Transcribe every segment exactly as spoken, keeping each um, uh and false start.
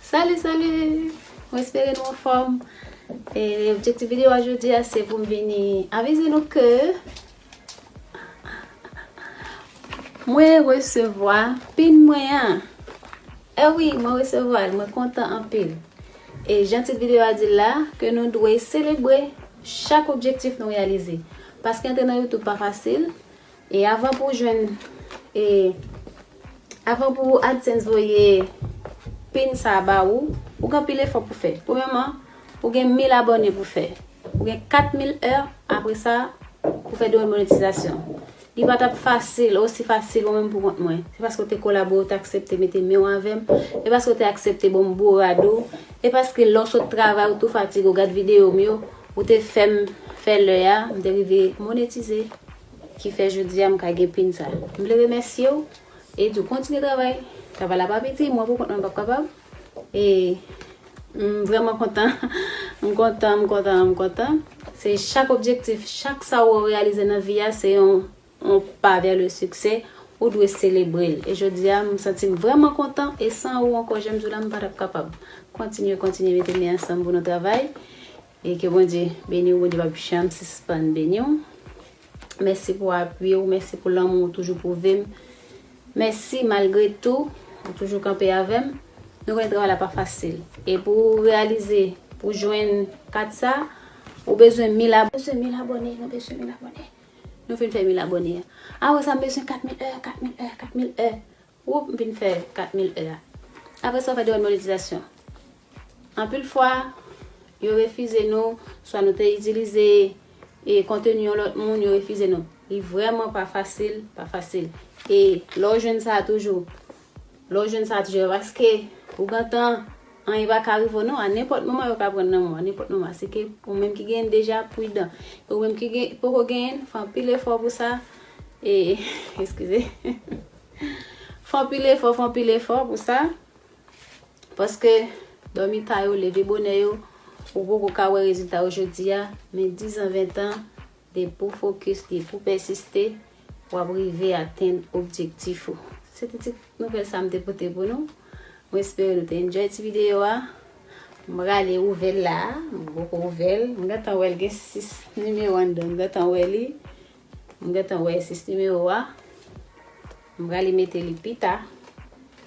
Salut, salut! Mwen espere nou anfòm. E objektif videyo a jodi a se pou m vini avize nou ke mwen resevwa pin mwen an. E wi, mwen resevwa l, mwen kontan anpil. E jan tit videyo a di l la, ke nou dwe selebre chak objektif nou reyalize. Paske antre nan YouTube pa fasil. E avan pou w jwenn, e avan pou AdSense voye pin sa a ba ou, ou gen anpil efò pou fè. Premyèman, ou gen mil abòne pou fè. Ou gen kat mil è apre sa pou fè demann monetizasyon. Li pa t ap fasil, osi fasil ou menm pou kont mwen. Se paske w te kolabore, w te aksepte mete men w avè m. E paske w te aksepte ban m bourad ou. E paske lè w sot travay, ou tou fatige, w gad videyo m yo, ou te fè m fè lè a, m te rive monetize. Ki fè jodi a m ka gen pin sa. M vle remèsye w e di w kontinye travay. Travay la pa piti, mwen pou kont mwen m p ap kapab. E m vrèman kontan. M kontan, m kontan, m kontan. Se chak objektif, chak sa ou reyalize nan vi a, se yon, yon pa vè le siksè. Ou dwe selebre l. E jodi a, m santi m vrèman kontan. E san ou ankò, jan m di w la, m pa t ap kapab. Kontinye, kontinye mete men ansanm pou nou travay. E ke Bondye beni w, Bondye p ap janm sispann beni w. Mèsi pou apui w, mèsi pou lanmou w toujou pwouve m. Mèsi malgre tou, ou toujou kanpe avè m. Nou konnen travay la pa fasil. E pou w reyalize, pou w jwenn kat sa, ou bezwen mil ab-, bezwen mil abòne, nou bezwen mil abòne. Nou fin fè mil abòne a. Apre sa, m bezwen kat mil è, kat mil è, kat mil è. Woup, m vin fè kat mil è a. Apre sa, w fè demann monetizasyon. Anpil fwa, yo refize nou, swa nou te itilize, e, konteni yon lòt moun, yo refize nou. Li vrèman pa fasil, pa fasil. E lè w jwenn sa a toujou, lè w jwenn sa a toujou, paske ou gentan, anyen pa ka rive w non, a nenpòt moman yo ka pran nan men w, a nenpòt moman. Se ke ou menm ki genyen l deja, pridan. E ou menm ki gen, poko genyen l, fè anpil efò pou sa. E, eskize. Fè anpil efò, fè anpil efò pou sa. Paske dòmi ta yo, leve bonè yo, ou poko ka wè rezilta yo jodi a, men dizan, ventan, depi w fokis, depi w pèsiste, w ap rive atenn objektif ou. Se te ti nouvèl sa m te pote pou nou. Mwen espere nou te enjoy ti videyo a. M prale ouvè l la, m poko ouvè l. M gentan wè l gen sis nimewo anndan, m gentan wè li. M gentan wè sis nimewo a. M prale mete li pita.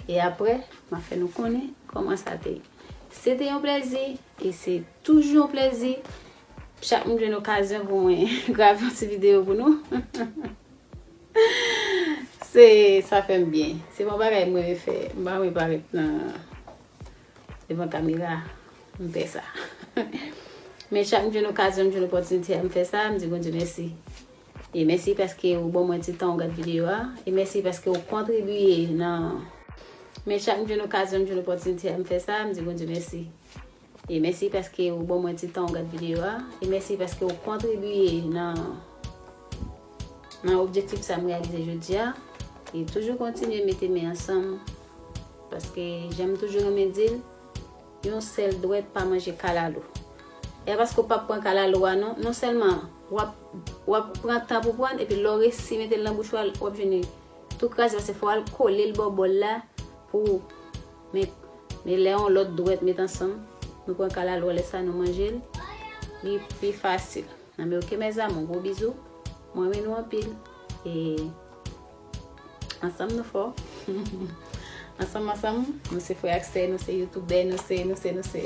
E apre, m a fè nou konnen kòman sa te ye. Se te yon plèzi, e se toujou yon plèzi. Chak m jwenn okazyon pou mwen grave yon ti videyo pou nou. Se, sa fè m byen. Se yon bagay mwen renmen fè. M pa renmen parèt nan devan kamera, m fè sa. Men chak m jwenn okazyon, m jwenn opòtinite a, m fè sa, m di Bondye mèsi. E mèsi paske ou ban mwen ti tan ou gad videyo a. E mèsi paske ou kontribiye nan, men chak m jwenn okazyon, m jwenn opòtinite a, m fè sa, m di Bondye mèsi. E mèsi paske ou ban mwen ti tan ou gad videyo a. E mèsi paske ou kontribiye nan, nan objektif sa m reyalize jodi a. E toujou kontinye mete men ansanm. Paske jan m toujou renmen di l, yon sèl dwèt pa manje kalalou. E paske w p ap pran kalalou a non, non sèlman w ap, w ap pran tan pou pran l, epi lè w resi mete l nan bouch ou a, w ap jwenn tou kraze, paske fò w al kole l bò bòl la pou, men, men lè yon lòt dwèt met ansanm, nou pran kalalou a, lè sa nou manje l, li pi fasil. Nan men oke, mes amours, gwo bizou. Mwen renmen nou anpil. E ansanm nou fò. Ansanm, ansanm, nou se frè ak sè, nou se youtubè, nou se, nou se, nou se.